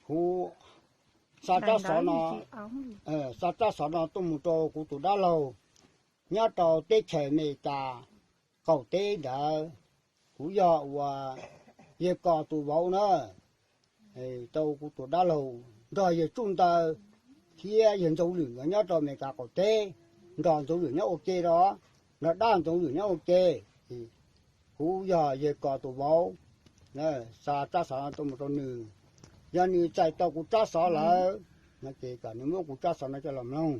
Kuv xa tsab xov no, xa tsab xov no tuaj mus rau kuv tus dab laug nyob rau teb chaws Amelikas qaum teb ntawd. Kuv yog uas yawg Kos tus vauv na, rau kuv tus dab laug nrog yawg Tsuj Ntawv thiab yawg Ntxoov Lwm nkawd nyob rau Amelikas qaum teb, nrog Ntxoov Lwm nyob ua ke os, nrog dab Ntxoov Lwm nyob ua ke. Kuv yog yawg Kos tus vauv, xa tsab xov no tuaj mus rau nws. Yog nws txais tau kuv tsab xov lawm no ces kom nws muab kuv tsab xov no coj los mloog.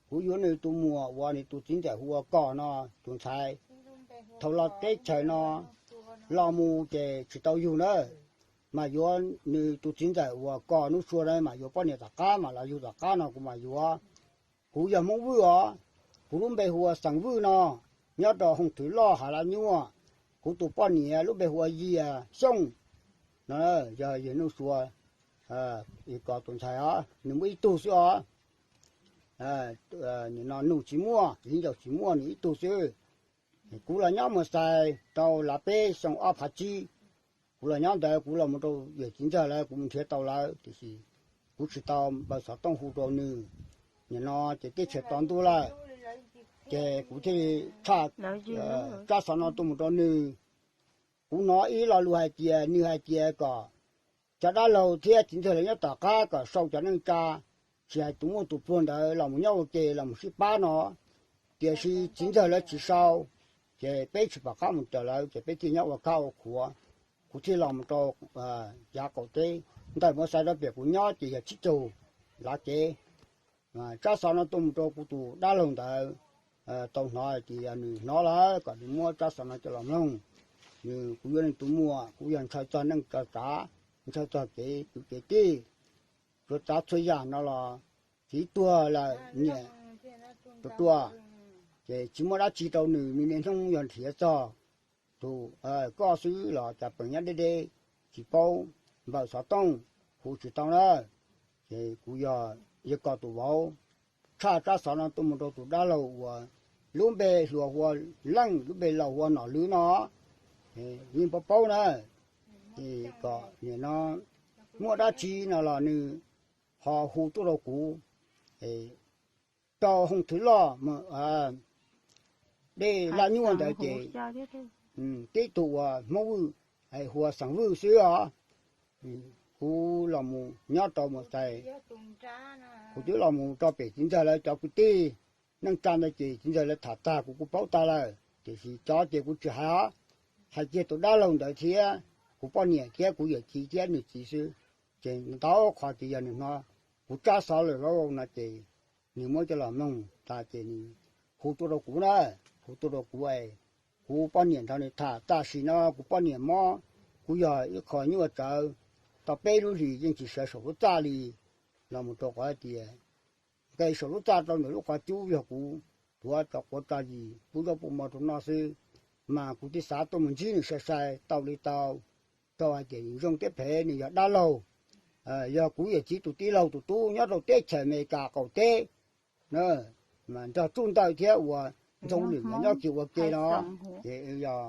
Kuv yuav nws tus muam uas nws tus txiv ntxawm hu ua Kos no, tus ntxhais thaum los teb chaws no los mus ces tsis tau yug na, mas yuav nws tus txiv ntxawm uas Kos Nuj Sua na mas yuav poj niam tom qab mas los yug tom qab no kuv mam yuav. Kuv yog Hmoob Vwj os, kuv lub npe hu ua Xeem Vwj no, nyob rau Hooj Thwv Loj Hav Lab Nyuaj. Kuv tus poj niam lub npe hu ua Yias Xyooj no, yog yawg Nuj Sua, Kos tus ntxhais os, nws muaj ib tug xwb os. Nim no nus tsis muaj, viv ncaus tsis muaj, nws ib tug xwb. Kuv los nyob mus xais rau lav peb xyoo ob phav tsib, kuv los nyob ntawd kuv los mus rau yawm txiv ntxawg lawv, kuv mus nrhiav tau lawv tiam sis kuv tsis tau npawb xov tooj hu rau nws. Nim no ces teb chaws to ntuj lawm, ces kuv thiaj li tshaj tsab xov no tuaj mus rau nws. Kuv hnov ib lo lus hais tias nws hais tias kom cov dab laug thiab txiv ntxawg lawv nyob tom qab kom sau cov neej tsa, tsis hais tus muaj tus pluag ntawd los mus nyob ua ke los mus sib pab no, tiam sis txiv ntxawg lawv tsis sau, ces peb tsis pom qab mus raws lawv ces peb thiaj nyob ua kab ua khuav. Kuv thiaj los mus rau yav qaum teb, ntawm mus xais rau pem kuv nyob ces yog tsib caug lav kev. Tsab xov no tuaj mus rau kuv tus dab laug ntawd, tau hnov ces yog nws hnov lawm kom nws muab tsab xov no coj los mloog. Nws, kuv yuav nws tus muam, kuv yog ntshaw txog neej txog tsav, ntshaw txog kev kwv kev tij, tsuav txav txhua yam no los txiv tuag lawm niam tus tuaj, ces tsis muaj dab tsi rau nws, nws niaj hnub yog nrhiav txog tus koj xwb los cas peem nyob deb deb, tsis paub npawb xov tooj, hu tsis tau na. Ces kuv yog yawg Kos tus vauv, tshaj tsab xov no tuaj mus rau tus dab laug uas lub npe hluas hu ua Leej, lub npe laus hu ua Nom Lwv no, yeej paub paub na. Ces kom nim no muaj dab tsi no los nws ho hu tuaj rau kuv. Rau Hooj Thwv Loj, dej Laj Nyuaj ntawd ces tib tug uas Hmoob Vwj, hu ua Xeem Vwj xwb os. Kuv los mus nyob rau mus xais, kuv twb los mus rau pem txiv ntxawg lawv cov kwv tij, neej tsa ntawd ces txiv ntxawg lawv tham tag kuv kuj paub tag lawm, tiam sis cov ces kuv tsis hais os. Hais kiag tus dab laug ntawd thiab kuv poj niam thiab kuv yawm txiv thiab nws txiv xwb. Ces ntau qhov ces yog nws hnov kuv tsab xov lawm lauj no ces nws muab coj los mloog tas ces nws hu tuaj rau kuv na, hu tuaj rau kuv es kuv poj niam nrog nws tham. Tam sim no kuv poj niam mob, kuv yog ib qho nyuaj tsawv, tau peb lub hlis yeej tsis sawv saum lub txaj li, los mus rau qhov tias nqes saum lub txaj rau ntawm lub qhov cub yog kuv tuav cov quav tso yis pub zaub pub mov rau noj xwb. Mas kuv thiaj xav tuaj mus ntsib nws sai sai tau li tau, rau hais tias nws zoo thiab phem, nws yog dab laug, yog kuv yawm txiv tus tij laug tus tub nyob rau teb chaws Amelikas qaum teb, mas nrog Tsuj Ntawv thiab uas Ntxoov Lwm nkawd nyob kiag ua ke no, ces yog